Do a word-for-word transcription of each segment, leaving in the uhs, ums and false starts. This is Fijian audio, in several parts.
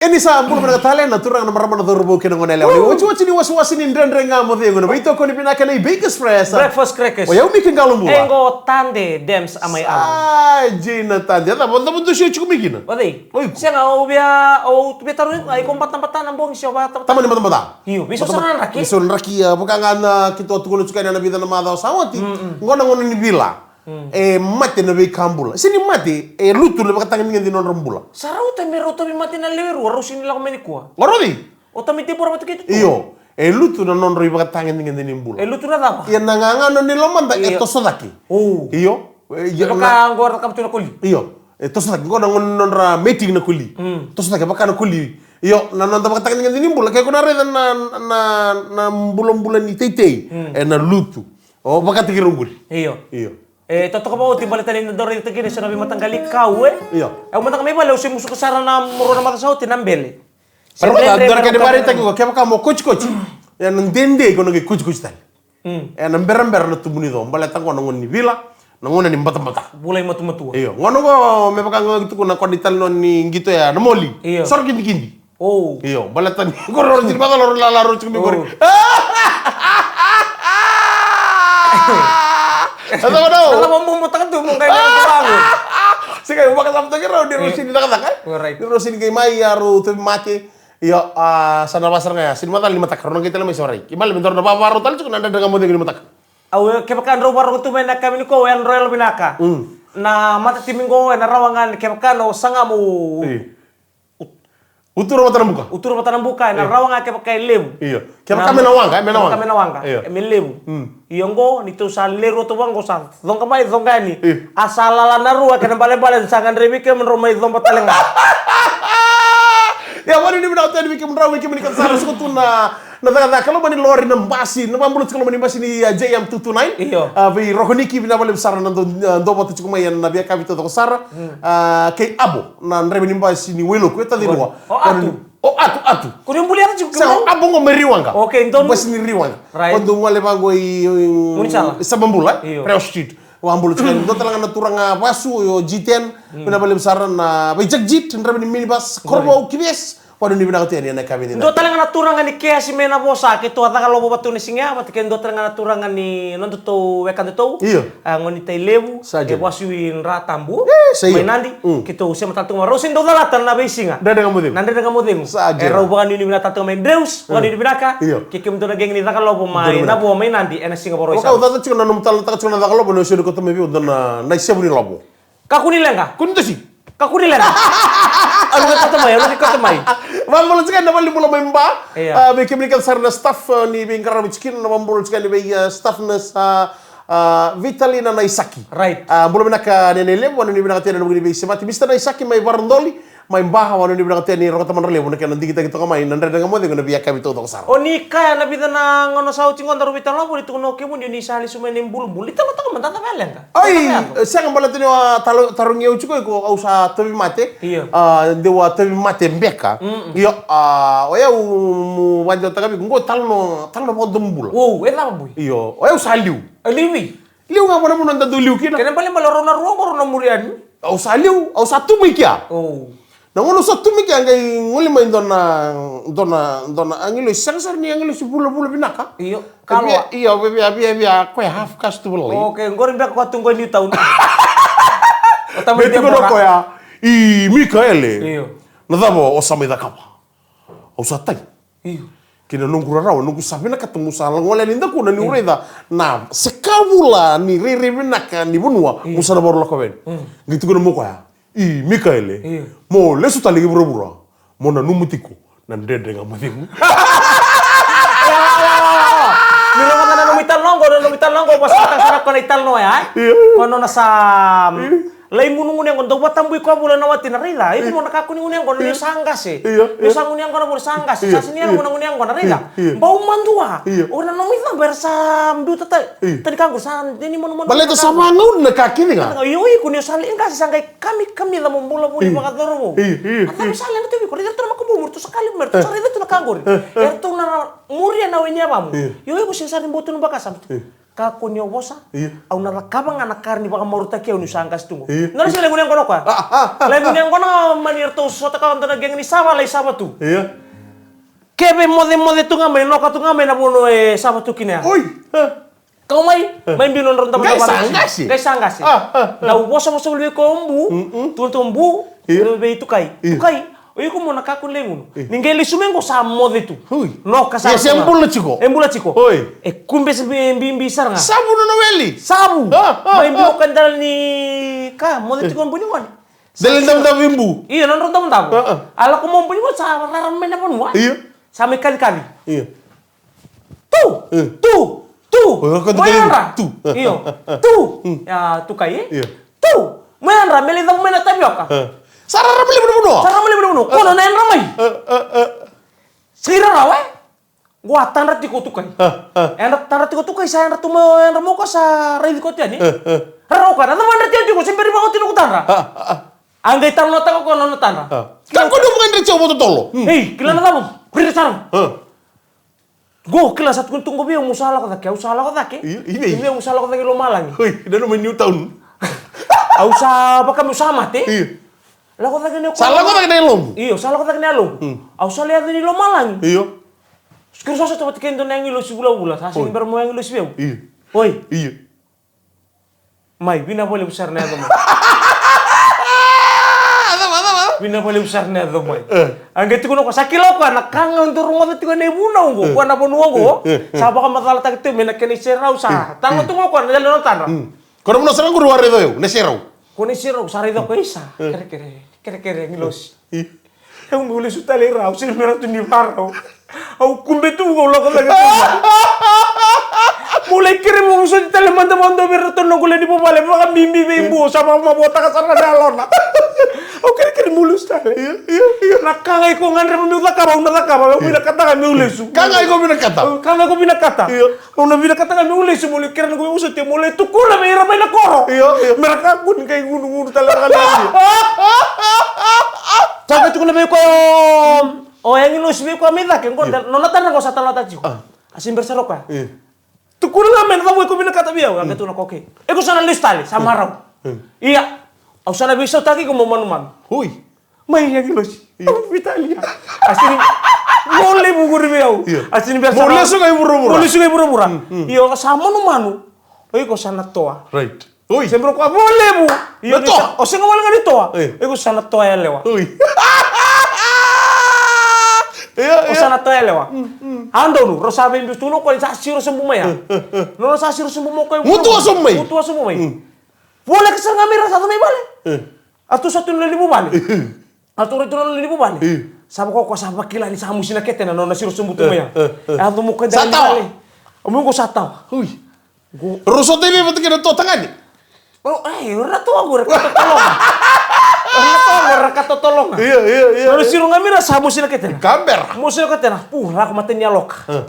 E ni sa bula vinaka tale na turaga, na marama, na cauravou kei na gone yalewa. Otioti ni wasewase ni Dredre Ga Mo Cegu, na veitokoni vinaka ni Big Express. Breakfast crackers. O yau Miki Galobula. E qo Tade Dems Amai Alu. A, Jina Tade. A cava, cava dusi o tiko mai kina? O cei? O iko. Sega, au via, au via tarogi, a, iko batabata na bogi se o via batabata. Tamani batabata. Io, vei so sara na draki. Vei so na draki, a, vaka ga na keitou a tukuna tiko yani ena vica na macawa sa oti. Mm, mm. Qo na gauna ni vila. Mm. E mate na veika bula. Se ni mate, e lutu na vakatagedegede ni nodra bula. Sa rauta me rau tauvimate na lewe rua, rau sega ni lako mai nikua. O rau cei? O tamai Debora vata kei Tutu. Io, e lutu na nodra ivakatagedegede ni bula. E lutu na cava? Ia na gagano ni lomada e toso cake. O. Io. E, io, vaka na qo ra cakava tu na koli. Io. E toso cake, qo na gauna ni nodra mating na koli. Mm. Toso cake, vaka na koli. Io, na noda vakatagedegede ni bula. Ke ko na raica na, na, na bulabula ni teitei. Mm. E na lutu. O, vakataki rau qori. Io. Io. E, totoka vakaoti baleta ni da dau raica kina e so na veimataqali kau, e? Io. E, au mada ga mai vale, au se musuka sara na rua na macawa sa oti na bele. Se rau dredre, dredre, me rau ka vakaraitaki ko, kevaka mo kotikoti. E na dede ko na qai kotikoti tale. Mm. E na berabera na tubu ni co, baleta qo na gauna ni vila, na gauna ni batabata. Vula i matumatua. Io, gauna qo me vaka ga tukuna ko na italanoa ni qito ya, na moli. Io. Soro kidikidi. O. Io, baleta ni qori rau sini macala rau lala rau tiko mai qori. O. A cava nau? Cala mo mo taka tu mo qai na qai vago. Sega, vakacava taki rau ni rau sini cakacaka. O, right. Ni rau sini qai mai a rau tauvimate. Io, a, sa na vasara ga ya. Sini macala ni mataka, rau na qai tale mai sa varai. Kei bale me dau na vavarau tale tiko na Dredre Ga Mo Cegu ni mataka. Au, e, kevaka drau varogo tu mai na kami ni ko, e drau yalo vinaka. Mm. Na matatimi qo, e na rawa ga ni kevaka na o saga mo. Io. Utura vata na buka. Utura vata na buka, e na rawa ga kevaka e levu. Io. Kevaka me na waqa, e me na waqa. Kevaka me na waqa. Io. E me levu. Mm. Io qo, ni tou sa leru tu vaqo sa coqa mai, coqa yani. Io. A sa lala na rua, kena balebale, sa gadrevi kemudrau mai coba tale ga. Ia, vani ni vinaka tani vei kemudrau, vei kemuni ka sa siko tu na Na cakacaka, loma ni lori, na basi, na vabula tiko loma ni basi ni, a, J M two two nine. Io. A, vei Rokoniki, vinaka vakalevu sara na dau, a, dau vata tiko mai ena veiyakavi taucoko sara. Mm. A, kei Abo, na draiva ni basi ni Wailoku, e taci rua. O Atu. O Atu, Atu. Ko ni bulia tiko. Sa o Abo qo mai Riwaqa. Okay, donu. Basi ni Riwaqa. Right. Ko dau gole vaqo i, i, Munisala. I Sababula, e? Io. Preo Street. Vabula tiko. Dua tale ga na turaga vasu, o G ten. Mm. Vinaka vakalevu sara na vei Jack Jit, draiva ni minibus, Korovou, Kives. Vakanuinui vinaka tu yani ena yakavi ni. Dua tale ga na turaga ni kesi me na vosa, keitou a caka lovo vata tu na siga ya, vata kei dua tale ga na turaga ni nodatou weka datou. Io. A, gone ni Tailevu. Sa dina. E vasu i Dratabu. E, sa io. Mai Nadi. Mm. Keitou sema tale tu ga mai. Rau sega ni dau calata na veisiga. Dredre Ga Mo Cegu. Na Dredre Ga Mo Cegu. Sa dina. E rau vakanuinui vinaka tale tu ga mai Dreus, vakanuinui vinaka. Io. Kei kemudou na geng ni caka lovo mai Navo, mai Nadi, ena siga Vakarauwai sa. Au caka tiko na nomu tala, caka tiko na caka lovo, na sega ni kauta mai vei au dua na, na isevu ni lovo. Kakua ni leqa. Kua ni tosi. Kakua ni leqa. Au na kauta mai, au na kauta mai. Vabula tiko na valenibula mai Ba. Io. A, vei kemuni kece sara na staff, a, ni veiqaravi tiko kina, na vabula tiko ni vei, a, staff nurse, a, a, Vitalina Naisaki. Right. A, bula vinaka Nene Levu, vakanuinui vinaka tu yani na nomuni veisemati. Mister Naisaki mai Varadoli, mai Ba, vakanuinui vinaka tu yani, Roko Tamadralevu, na kena digitaki toka mai na Dredre Ga Mo Cegu ena veiyakavi taucoko sara. O ni kaya na vica na gauna sa oti qo daru veitalanoa, ni tukuna o kemuni ni sa lesu mai na ibulubulu. Ni talanoataka mada na cava e leqa. Oi, sega, baleta ni o a talo, tarogi au tiko iko, au sa tauvimate. Io. A, deu a tauvimate beka. Mm. Io, a, o yau meu vakadewataka vei iko, qo talanoa, talanoa vakadomobula. Wow, e cava boi? Io, o yau sa liu. A liu i? Liu ga vua na vanua da dau liu kina. Kena ibalebale o rau na rua qo rau na muri yani. Au sa liu, au sa tu mai kea. O. Na gauna au sa tu mai kea qai gole mai dua na, dua na, dua na agilosi, sega sara ni agilosi vulavula vinaka. Io, kaloa. Via, io, via, via, via, koya half caste volai. Okay, qori beka koya tu qo e Newtown. O tamai Debora. Koya, i Mikaele. Io. Na cava o sa mai cakava? Au sa tagi. Io. Kei na noqu rarawa, noqu sa vinakata meu sa gole yani dakuna niu raica na sekavula ni rairai vinaka ni vanua, meu sa na vakarau lako yani. Mm. Qai tukuna mai o koya, i Mikaele, io, mo lesu tale ki vuravura, mo nanuma tiko na Dredre Ga Mo Cegu. Ni rogoca na nomu italanoa qo, na nomu italanoa qo, vakasamataka sara koya na italanoa ya, e? Io. Koya nona sa, mm, lai gunegune qo, dau vakatabui koya vula na watina, raica, iko mo na kakua ni gunu yaqona ni o sa qase. Io, io. Ni o sa gunu yaqona vula sa qase, sa sini yaqona, gunu yaqona, raica. Io, io. Bau madua. Io. O na nomu icaba era sa biuta tani ka qori, sa deni manumanu. Baleta sa vagauna na ka kece ga. Io, iko ni o sa lai qase sa qai kamikamica mo bula voli vakacauravou. Io, io. A cava sa leqa tu vei iko, raica tu na makubou, mo ratou sa kali, mo ratou sa raica tu na ka qori. Eratou na muria na we ni yavamu. Io. Io, iko sega sara ni bau tu na vakasama. Io. Kakua ni o vosa. Io. Au na cakava ga na ka ni vakamarautaki au niu sa qase tu qo. Io. Na sega levu ni yaqona o koya. Ah, ah, ah, levu ni yaqona ga mani ratou sota ka dua na geng ni sava lai sava tu. Io. Keve mocemoce tu ga mai, noka tu ga mai na vanua e sava tu kina ya. Oi. Ah. Kau mai, eh, mai biu na nodrau davo. Qai sa qase. Qai sa qase. Ah, ah, ah. Dau vosavosa voli vei koya o Bu. Mm, mm. Tu tu o Bu. Io. Vei Tukai. Io. Tukai. O iko mo na kakua ni lai gunu. Io. Ni qai lesu mai qo sa moce tu. Oi. Noka sa. Ia, se bula tiko. E bula tiko. Oi. E kube se bi-, bibi sara ga. Savu na weli. Savu. Ah, ah, mai biu, ah, ka dala ni ka, moce tiko o Bu ni gone. Dela ni davodavo i Bu. Io, na nodrau davodavo. Ah, ah. A lako mai o Bu ni gone sa rara mai na vanua. Io. Sa mai kalikali. Io. Tu! Eh. Tu! Tu! Oi, ko tu. Mo yadra! Tu. Io. Tu! Hmm. Ya, Tukai, e? Io. Tu! Mo yadra, me lai cavu mai na tavioka. Eh. Sa rarama levu na vanua. Sa rarama levu na vanua. Eh. Ko na yadra mai. Eh, eh, eh. Sa rarawa, e? Qo a tadra tiko o Tukai. Eh, eh. Yadra, tadra tiko o Tukai, sa yadra tu mai, yadra mai o koya sa raici koya tu yani. Eh, eh. Rarawa o koya, na cava yadra tu yani tiko, se bera ni vakaoti noqu tadra. Eh, eh, eh. A qai talanoataka o koya na nona tadra. Eh. Kakua ni o vakayadrati au vakatotolo. Hmm. Ei, kila na cava. Raica sara. Eh. Qo, kila sa tukuni tu qo vei au meu sa lako cake, au sa lako cake. Io, i vei? I vei au sa lako cake i lomalagi. Oi, nanuma i Newtown. Au sa vaka meu sa mate. Io. Lako cake na yaloqu. Sa lako cake na yaloqu. Io, sa lako cake na yaloqu. Hmm. Au sa lai yaco i lomalagi. Io. Keitou sa sota vata kei dua na agilosi vulavula, sa sega ni bera mo agilosi vei au. Io. Oi. Io. Mai, vinaka vakalevu sara na yaco mai. Cava, cava? Vinaka vakalevu sara na yaco mai. E. A qai tukuna o koya, sa kila o koya na ka ga dau rogoca tiko ena ivunau oqo, e, koya na vanua oqo, e, e, e, sa vakamacalataki tiko mai na kena iserau sa. E, talo, e, tiko o koya na yalo na tadra. Mm. Ko na vanua sara qori au a raica o yau, na iserau. Ko na iserau, sa raica o koya, isa. E. Kerekere, kerekere, agilosi. E. Au meu lesu tale i ra, au sega ni rawa tu ni vakarau. Au kube tu, au lako cake tu. Meu lai kere meu vosoti tale mada, mada vei iratou na noqu lewe ni vuvale, vakabibi vei Bu, sa vakamavotaka sara na yalona. Au kerekere meu lesu tale. Io, io, io. Na ka ga iko gadreva meu cakava, au na cakava, au vinakata ga meu lesu. Ka ga iko vinakata. Ka ga iko vinakata. Io. Au na vinakata ga meu lesu, meu lai kere na noqu veivosoti, meu lai tukuna vei ira mai na koro. Io, io. Me ra kakua ni qai gudugunu tale ga na. Sa qai tukuna vei koya o, o agilosi vei koya mai cake, qo, e, nona tadra qo sa talanoataka tiko. A. A se bera sara o koya. E. Tukuna ga me na cava iko vinakata vei au, a qai tukuna o koya, okay. Iko sa na lesu tale, sa marau. E. Ia, au sa na veisautaki iko mo manumanu. Oi. Mai, agilosi. Io. Au veitalia. A sega ni, mo levu qori vei au. Io. A sega ni bera sara. Mo lesu ga i vuravura. Mo lesu ga i vuravura. Mm, mm. Io, sa manumanu. O iko sa na toa. Right. Oi. Se bera o koya mo levu. Io, na toa. O sega wale ga ni toa. E. O iko sa na toa yalewa. Oi. Io, io. O sa na toa yalewa. Mm, mm. A donu, rau sa veibiu tu, na koya sa siro sobu mai ya. E, e, e. Nona sa siro sobu mai o koya. Mutua sobu mai. Mutua sobu mai. Mm. Voleka sara ga mai ra sa yaco mai vale. E. A tu sa tu na lewe ni vuvale. E. A tu, rai tu na lewe ni vuvale. E. Sa vaka o koya sa vakila ni sa musu na ketena na nona siro sobu tu mai ya. E, e, e. A yaco mai o koya sa tawa. O mai qo sa tawa. Ui. Qo. Rau sota i vei vata kei na toa tagane? O, ai, o ratou qo, ra katotologa. O ratou qo, ra katotologa. Io, io, io. Nona siro ga mai ra sa musu na ketena. Ka bera. Musu na ketena. Pu, lako mata ni yaloka. E.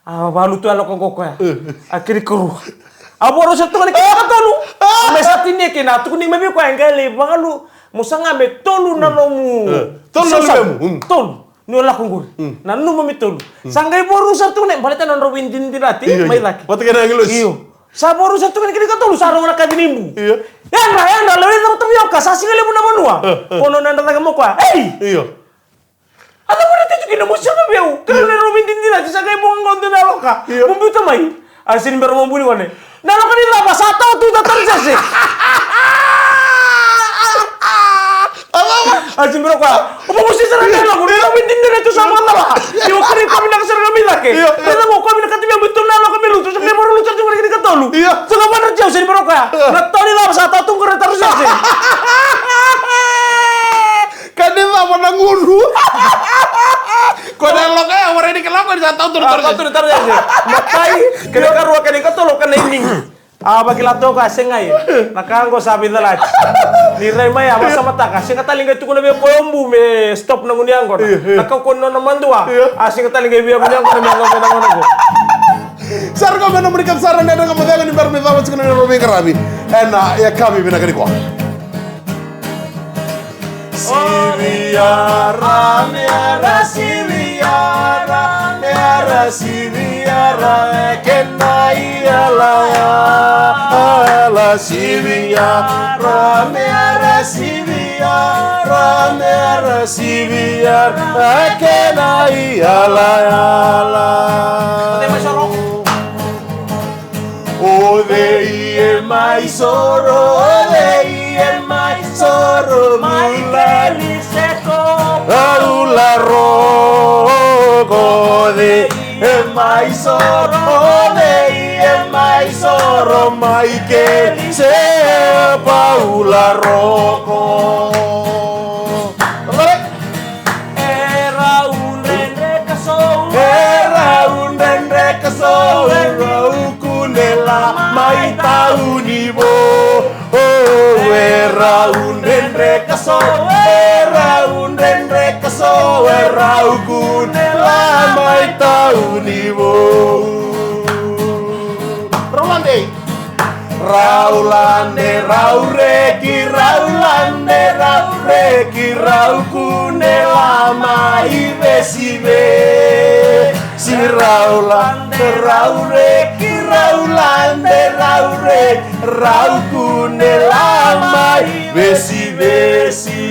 A valutu yaloka qo koya. E. A kena ikarua. A vo rau sa tukuna kina ikatolu. Me sa tinia kina, a tukuni mai vei koya, e qai lai vakalu. Mo saga me tolu na nomu. E. Tolu na luvemu. Mm. Tolu. Ni o lako qori. Mm. Nanuma me tolu. Mm. Sa qai vo rau sa tukuna, baleta na nodrau veidinadinati. Io, io. Mai cake. Vata kei na agilosi. Io. Sa vo rau sa tukuna kina ikatolu, sa rogo na kaci nei Bu. Io. Yadra, yadra, lai cava tavioka, sa siga levu na vanua. E, e. Ko nona yadra cake mai o koya. Ei! Io. A cava na tiko kina mo sega vei au? Kena, io, na nodrau veidinadinati, sa qai boka qo dua na yaloka. Io. Mo biuta mai. A sega ni bera mo buli gone. Na yaloka ni cava sa tawa tu na Tarisese. A sega ni bera o koya. O mo sega sara na yaloka, na nodrau veidinadinati sa vakacala. Io, kere o koya vinaka sara ga mai cake. Io, io. Kere o koya vinakata vei au me tolu na yaloka me lutu, sa qai vakalutu sara tu qori kina ikatolu. Io. Sa qai vakadra tiko qori kina ikatolu. Io. Sa na tawa ni cava sa tawa tu qori na Tarisese. Ka ni cava na gunu. Ko na loka ya, warai ni kila ko ni sa tau turu turu. Tau turu turu ya. Matai, kena karua, kena ikatolu, kena inini. A vakila toka, sega ya. Na ka qo sa veicalati. Ni rai mai, a vasamataka. Sega tale ga tukuna vei koya o Bu me stop na gunu yaqona. Na ka ko nona madua. A sega tale ga vei gunu yaqona me yaqona na gunu yaqona. Sa ra qo me nomuni ka sara na ka mo cega ni bera me cava tiko na nona veiqaravi. Ena yakavi vinaka nikua. Siviara, mera siviara, mera siviara, e kena iyala ya. Sivia, ra mea ra sivia, ra mea ra sivia, a kena iyalayala. O cei e mai soro, o cei e mai soro, mai keli se ko. Au la roko, o cei e mai soro, o cei e mai soro, mai keli se Paula roko. E rau dredre ka sou. E rau dredre ka sou. E rau kunela mai tauni vou. O, e rau dredre ka sou. E rau dredre ka sou. E rau kunela mai tauni vou. Rau lade. Rau lade, rau reki, rau lade, rau reki, rau kunela mai vesivesi. Rau lade, rau reki, rau lade, rau reki, rau kunela mai vesivesi.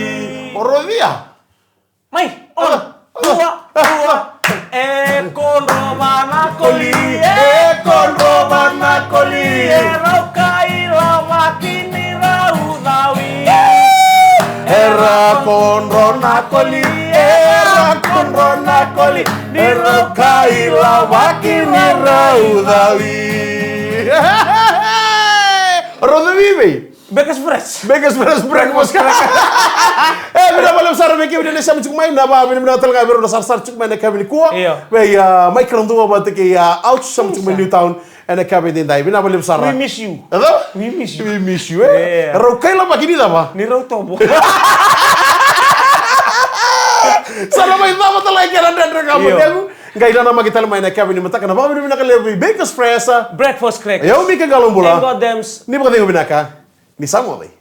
O Rocia. Mai, on, dua, dua. E kodrova na koli, e kodrova na koli. E rau kailavaki ni rau cawi. E ra kodro na koli, e ra kodro na koli. Ni rau kailavaki ni rau cawi. Rau cawi vei? Bekas Fresh. Bekas Fresh breakfast. E, vinaka vakalevu sara vei kemuni na sema tiko mai, na vakavinavinaka tale ga vei rau na sarasara tiko mai na yakavi nikua. Io. Vei, a, Mike Radua vata kei, a, Ouch, sema tiko mai Newtown ena yakavi edaidai. Vinaka vakalevu sara. We miss you. Edo? We miss you. We miss you, e? Io. Rau kailavaki ni cava? Ni rau tobo. Sa na mai cava tale ga kena dredre ga mo cegu. Qai nanamaki tale mai na yakavi ni mataka, na vakavinavinaka levu vei Bekas Fresh. Breakfast crackers. Io, Mika Qalobula. Thank God, Dems. Ni vakacegu vinaka. Ni sa moce.